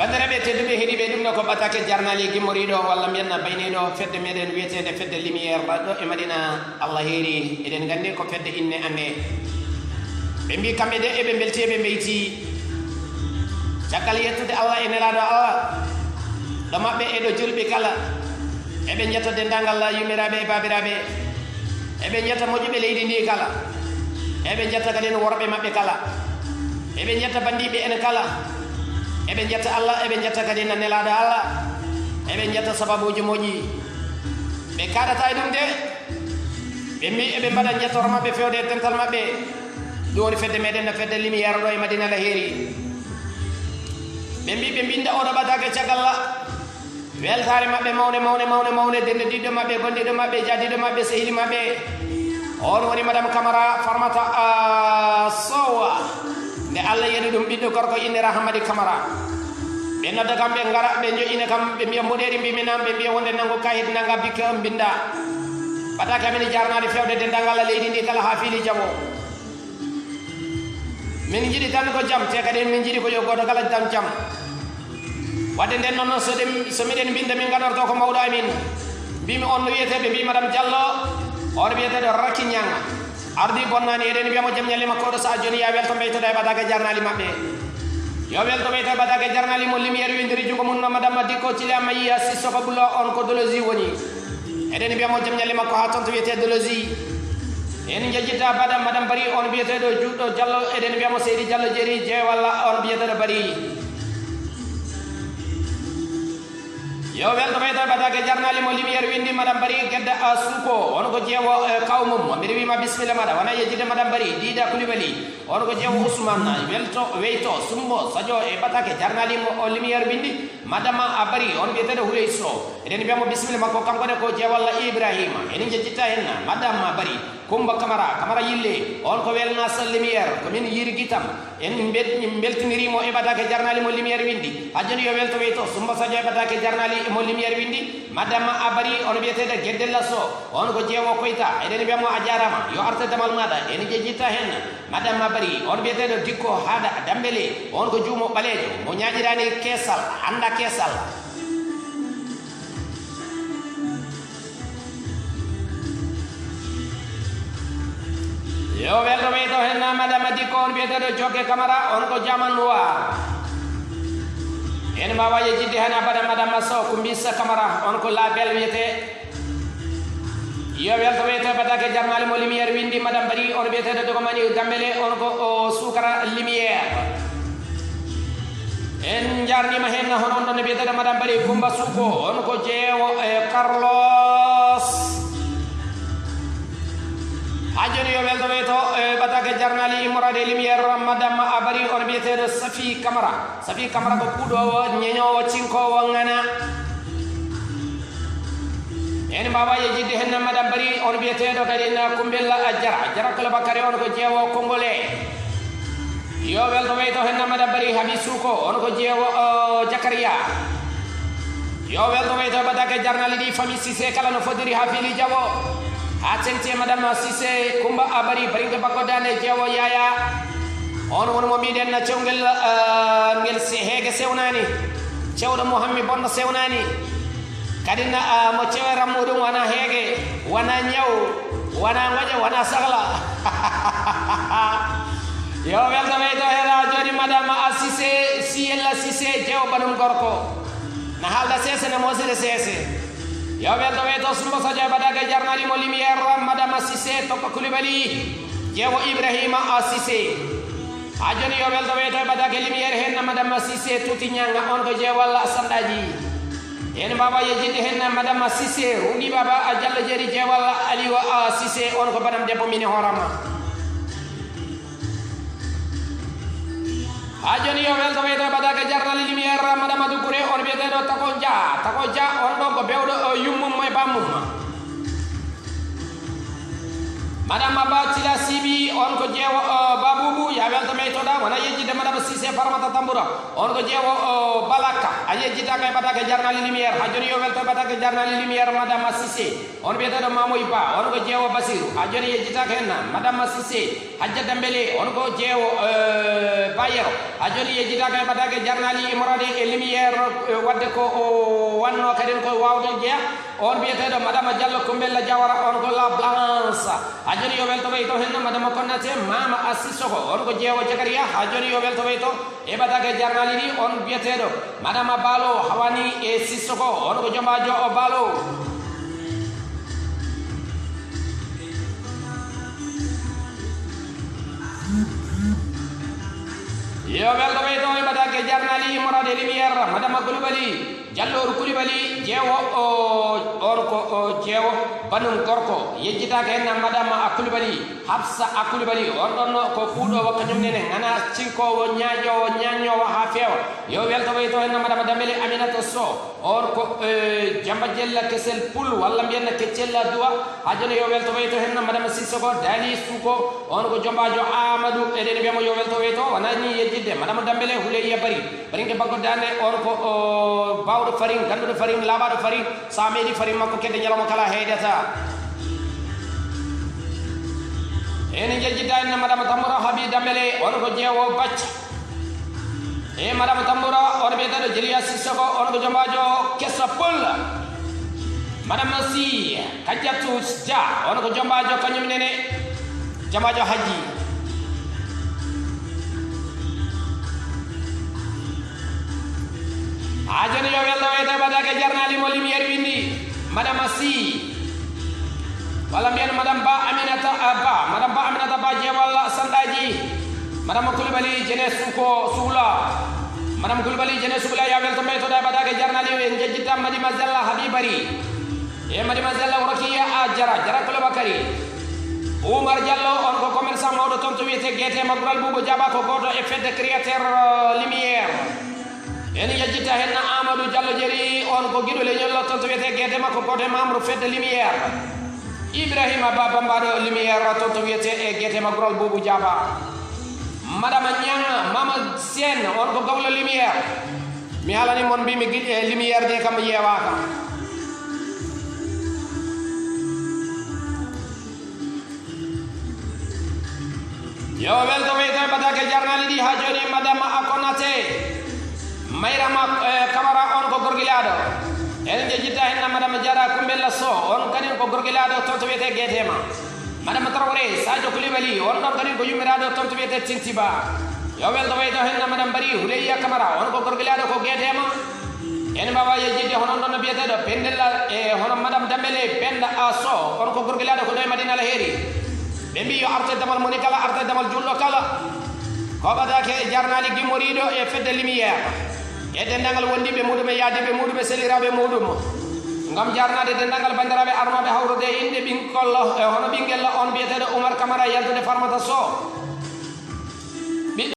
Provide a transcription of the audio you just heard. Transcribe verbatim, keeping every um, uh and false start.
Banndiraaɓe tedduɓe heɗiiɓe, ɗum ɗo ko ɓataake jarnali gimmoriiɗo walla mbiyanna bayniiɗo fedde meɗen wiyeteende Fedde Lumière ɗo e Madina. Allah heeri, eɗen nganndi ko fedde inne annde. Ɓe mbii kamɓe de eɓe mbelti, eɓe mbeyti. Caggal yettude Allah e nelaaɗo Allah, ɗo maɓɓe e ɗo julɓe kala, eɓe njetta denndaangal yummiraɓe e baabiraɓe, eɓe njetta moƴƴuɓe leydi ndi kala, eɓe njetta kadi worɓe maɓɓe kala, eɓe njetta banndiiɓe en kala, eɓe njetta Allah, eɓe njetta kadi nelaaɗo Allah, eɓe njetta sababuuji moƴƴi. Ɓe kaaɗata e ɗum de, ɓe mbii eɓe mbaɗa njettoor maɓɓe fewde e dental maɓɓe, ɗum woni fedde meɗen no Fedde Lumière ɗo e Madina Laheeri. Ɓe mbii ɓe mbinnda oɗo ɓataake caggal la, weltaare maɓɓe mawne, mawne, mawne, mawne, denndiiɗo maɓɓe, gonndiiɗo maɓɓe, jaadiiɗo maɓɓe, sehili maɓɓe. On woni Madame Camara Farmata, ah, Sowa. Nde Allah yeɗi ɗum ɓiɗɗo gorko innira Hammadi Camara. Ɓe nodda kam, ɓe ngara, ɓe njoƴƴina kam, ɓe mbiya mboɗeeri mbii mi naam, ɓe mbiya wonde nanngu kayit, nannga bik, mbinnda. Ɓataake amen jarnaali fewde denndaangal leydi ndi kala haa fiili jamo. Min njiɗi tan ko jam, te kadi min njiɗi ko yo gooto kala tan jam. Wadde nden noon, so ɗen, so miɗen mbinnda, min ngaɗorto ko mawɗo amin. Mbimi on no wiyetee, ɓe mbi Madame Diallo, on wiyeteeɗo Racky Niang. Ardi bonnani, eɗen mbiya mo jam ñalle makko oɗo saha jooni, ya welto mbeytoɗo e ɓataake jarnaali maɓɓe. Yo welto mbeyto e ɓataake jarnaali mo Lumière windiri junngo mum no Madame Dikko Thilla Mayiya Sissoko Bulo, on ko Dolozi woni. Eɗen mbiya mo jam ñalle makko haa toon to wiyetee Dolozi. En njejjita Bada Madame Bari, on mbiyeteeɗo Juuɗo Diallo, eɗen mbiya mo Seydi Diallo Jeeri Jeewalla, on mbiyeteeɗo Bari. Yo welto mbeyto e ɓataake jarnaali mo Lumière windi Madame Bari Gedda a Suko, on ko jeewo, eh, kawmum. Mbiɗa wiima bisimilla maɗa, wona yejjitde Madame Bari, Diida Coulibaly, on ko jeewo Ousmane, welto, weyto, sumbo, sadio e ɓataake jarnaali mo o Lumière windi, Madame a Bari, on mbiyeteeɗo Hourey Sow. Eɗen mbiya mo bisimilla makko, kanko ne ko jeewalla Ibrahima. En njejjita hen Madame Bari, Kumba Kamara, Kamara Yille, on ko welna sa Lumière, ko min yirgitam. En mbel-, en mbeltiniri mo e ɓataake jarnaali mo Lumière windi. Haa jooni yo welto weyto, Sumba Sadio e ɓataake jarnaali mo Lumière windi. Madame a Bari, on mbiyeteeɗo Gedde Lasso, on ko jeewo Koyta. Eɗen mbiya mo a jaaraama, yo arte damal maɗa, en njejjita hen. Madame a Bari, on mbiyeteeɗo Dikko Haada Dambele, on ko juumo ɓaleejo, mo ñaaƴiraani keesal, annda keesal. Yo welto weyto hen Madame Dikko, on mbiyeteeɗo Jokke Kamara, on ko Jaman Noir. En mbaawa yejjitde hen abada Madame Sow, Kumbisa Kamara, on ko La Belle wiyetee. Yo welto weyto e ɓataake jarnaali mo Lumière windi, Madame Bari, on mbiyeteeɗo Dogo Mani Dambele, on ko o Suukara Lumière. En njaarniima heen hono on ɗon no mbiyeteeɗo Madame Bari Kumba Suko, on ko jeewo e Carlos. Haa jooni yo welto weyto e ɓataake jarnaali immorade Lumière, Madame a Bari, on mbiyeteeɗo Safi Camara. Safi Camara ko kuuɗoowo, ñeñoowo, cinkoowo, ŋana. En mbaawa yejjitde heen Madame Bari, on mbiyeteeɗo kadi na Kumbel Jara, Jara Kolo Bakary, on ko jeewo Kongole. Yo welto weyto heen Madame Bari Habi Suko, on ko jeewo, o, Jakariya. Yo welto weyto ɓataake jarnaali ɗi, famille Cissé kala no fodiri haa fiili jawo. Haa teŋti e Madame Cissé, Kumba a Bari, Barinke Bakko Dande, jeewo Yaya. On woni mo mbiɗen na cewngel, eh, ngel se-, heege sewnaani. Cewɗo mo hammi bonɗo sewnaani. Kadi na, ah, mo cewe rammuɗum wona heege, wona ñaw, wona ngoƴa, wona sahla. Yo welto weyto heen haa jooni Madame a Cissé, Siyella Cissé, jeewo banum gorko. Na haalda seese, na moosira seese. Yo welto weyto Sumba Sadio e ɓataake jarnaali mo Lumière, Madame Cissé, Tokko Coulibaly, jeewo Ibrahima a Cissé. Haa jooni yo welto weyto e ɓataake Lumière heen Madame Cissé, Tuuti Ñaŋ, on ko jeewal Sandaaji. En mbaawa yejjitde heen Madame Cissé, Rundi Baba a Jallo Jeeri, jeewal Aliou a Cissé, on ko banam debbo mine hoorama. Haa jooni yo welto weyto e ɓataake jarnaali Lumière, Madame Dukure, on mbiyeteeɗo Tako Dia. Tako Dia, on ɗon ko bewɗo, o, yummum e bammum. Madame Abba Thila Sibi, on ko jeewo, o, Babubu, ya welto weytoɗa, wona yejjitde Madame Cissé Farmata Tambura, on ko jeewo, o, Balaka, a yejjitaaka e ɓataake jarnaali Lumière, haa jooni yo welto e ɓataake jarnaali Lumière, Madame Cissé, on mbiyeteeɗo Mamoy Ba, on ko jeewo Basiru, haa jooni yejjitaaka heen, Madame Cissé, Hajja Dembele, on ko jeewo, e, Baye Yero. Ha jooni yejjitaaka e ɓataake jarnaali immorade e lumière, eh, wadde ko o wanno kadi ko waawde jeya. On biyeteeɗo Madame Diallo Kumbella Jawara, on ko La Blanche. Ha jooni yo welto wayto hen Madame Konate Mama Sissoko, on ko jeewo Jakaria. Ha jooni yo welto wayto e ɓataake jarnaali ɗi, on biyeteeɗo Madame Balo Hawani e Sissoko, on ko jombaajo o Balo. Yo welto wayto e ɓataake jarnaali immorade lumière, Madame Koulibaly, Jalloor Koulibaly, jeewo o, on ko o jeewo Banun Gorko. Yejjitaaka hen Madame Koulibaly, Hafsa Koulibaly, on ɗon ko kuuɗoowo kañum nene, ŋana cinkoowo, ñaaƴoowo, ñaañoowo haa feewa. Yo welto wayto hen Madame Dembélé Aminata Sow. On ko, eh, Jamba Jella Kesel Pul, walla mbiyen Keccella Duwa. Ha jooni yo welto wayto hen Madame Sissoko, Dali Suko. On ko jombaajo Amadou, eɗen mbiya mo yo welto wayto. Wona ni yejjitde Madame Dambele Huleyya Bari. Barinke baggo dande, on ko, o, baawɗo farin, gannduɗo farin, laaɓaaɗo farin. Sa meeɗi farin makko kedde ñalawma kala heydata. En jejjita en Madame Tambura Habi Dambele, on ko jeewo Bacca. E Madame Tambura, on ɓeytaɗo Jeliya Sissoko, on ko jombaajo Kessa Pol. Madame Sy, Kadiatou Dia, on ko jombaajo kañum nene, jombaajo Hajji. Ha jooni yo welto wayto e ɓataake jarnaali mo lumière winndi, Madame Sy. Walla mbiyen Madame Ba Aminata, ah, Ba. Madame Ba Aminata Ba jeewal sanɗaaji. Madame Koulibaly Jeunesse ko Suula. Madame Koulibaly Jeunesse Suula ya welto mbaytoɗa e ɓataake jarnaali en jejjita Mademoiselle Habi Bari. E Mademoiselle Rokiya a Jara, Jara Koulibaly. Oumar Diallo, on ko commerçant mawɗo toon to wiyete Guété Magoural Boubou Diaba ko gooto e fedde créateur, euh, lumière. En yejjita hen Amadou Diallo Jeri, on ko giɗo leñol toon to wiyete Guété makko, gooto e membre fedde lumière. Ibrahima Ba Bambaɗo lumière toon to wiyete e Guété Magoural Boubou Diaba. Madame Niang, Mama Sène, on ko gawlo lumière. Mi haalani mon mbi mi giɗ-, e lumière de kam yeewaaka. Yo welto wayto e ɓataake jarnaali ɗi ha jooni Madame Akonate. Mayrama, eh, Kamara on ko gorgilaaɗo. En jejjita hen Madame Diarra Kumbella Sow, on kadi ko gorgilaaɗo toon to wiyete Guété ma. Madame Traoré, Sadio Koulibaly, on ɗon kadi ko yummiraaɗo toon to wiyete Tintiba. Yo welto wayto hen Madame Bari Houleyya Kamara, on ko gorgilaaɗo ko Guété ma. En mbawa yejjitde hono ɗon no biyeteeɗo Pendella e hono Madame Dambele Penda a Sow, on ko gorgilaaɗo ko ɗo e Madina Alheri. Ɓe mbi yo arte damal moni kala, arte damal julɗo kala. Ko ɓataake e jarnaali gimmoriiɗo e fedde lumière. E denndaangal wondiiɓe muɗum e yaadiiɓe muɗum e selliraaɓe muɗum. Ngam jarnaade denndaangal banndiraaɓe arnooɓe hawrude e innde ɓinkol, e hono ɓinngel on biyeteeɗo Oumar Camara yaltude Farmata Sow.